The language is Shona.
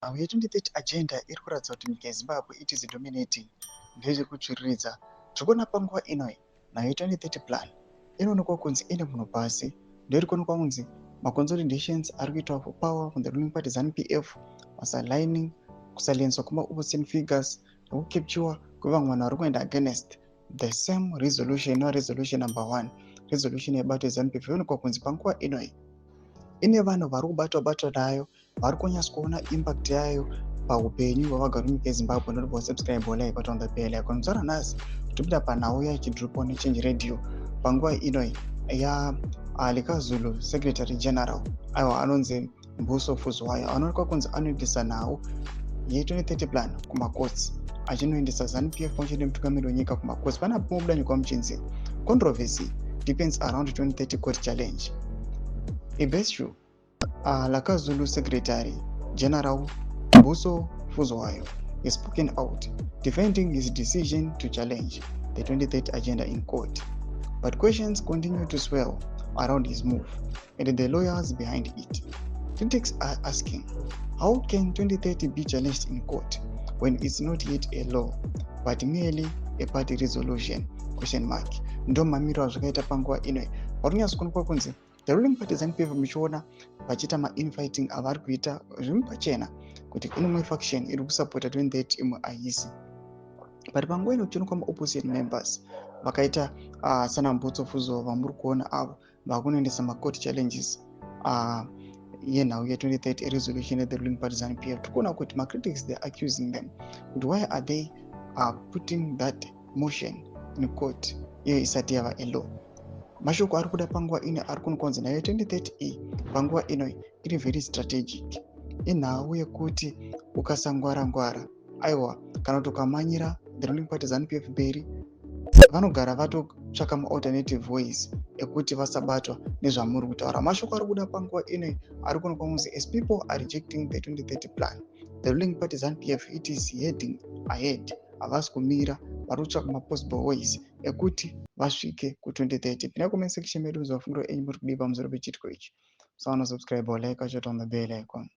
Nhau ye2030 Agenda iri kuratidza kuti nyika yeZimbabwe it is dominating ndezvekutsviriridza. Tiri kuona panguva ino nhau ye2030 plan inoonekwa kunzi ine munhu pasi. Ndoiri kuonekwa kunzi maconsolidations ari kuitwa for power from the ruling party ZANU PF, masaligning, kusilencwa kwemaopposition figures nekucapture kwevamwe vanhu vari kuenda against the same resolution, inova resolution number one, resolution yebato yeZANU PF. Inoonekwa kunzi panguva ino ine vanhu vari kubatwa batwa nayo, vari kunyatso kuona impact yayo paupenyu hwevagari venyika yeZimbabwe. Ndinobva subscribe, like, button on the bell icon. Muzuva ranhasi topinda panhau yachidropo neChange Radio panguva ino yaLikazulu secretary general, aiwa, anonzi Mbuso Fuzwayo, anoonekwa kunzi anoendesa nhau ye2030 plan kumacourts, achinoendesa ZANU PF pamwe chete nemutungamiri wenyika kumacourts. Panapo mobuda nyika muchinzi controversy deepens around 2030 court challenge. Ibheshu Lakazulu secretary general Mbuso Fuzwayo has spoken out defending his decision to challenge the 2030 Agenda in court, but questions continue to swell around his move and the lawyers behind it. Critics are asking, how can 2030 be challenged in court when it's not yet a law but merely a party resolution, question mark? Ndo mamiriro azvakaita panguva ino. Vari kunyatsokuonekwa kunzi the ruling party ZANU PF, muchiona vachiita mainfighting avari kuita zviri pachena kuti kune imwe faction iri kusapota 2030, imwe haisi. But panguva ino kuchionekwa maopposition members vakaita sana Mbuso Fuzwayo vamuri kuona avo vakunoendesa macourt challenges yenhau ye2030 resolution yethe ruling party ZANU PF. Tiri kuona kuti macritics, they are accusing them kuti why are they putting that motion in court iyo isati yava a law? Mashoko ari kuda panguva ino ari kunokonzi nayo 2030 e panguva ino iri very strategic. Inhau yekuti ukasangwara-ngwara, aiwa, kana kuti ukamanyira the ruling party ZANU PF mberi, vanogara vatotsvaka maalternative ways ekuti vasabatwa nezvamuri kutaura. Mashoko ari kuda panguva ino ari kuonekwa kunzi as people are rejecting the 2030 plan, the ruling party ZANU PF, it is heading ahead. Havasi kumira, vari kutsvaka mapossible ways ekuti vasvike ku2030. Pinai comment section medu, muzvafungiro enyu muri kudii pamusoro pechiitiko ichi. Musaona subscribe or like, achota on the bell icon.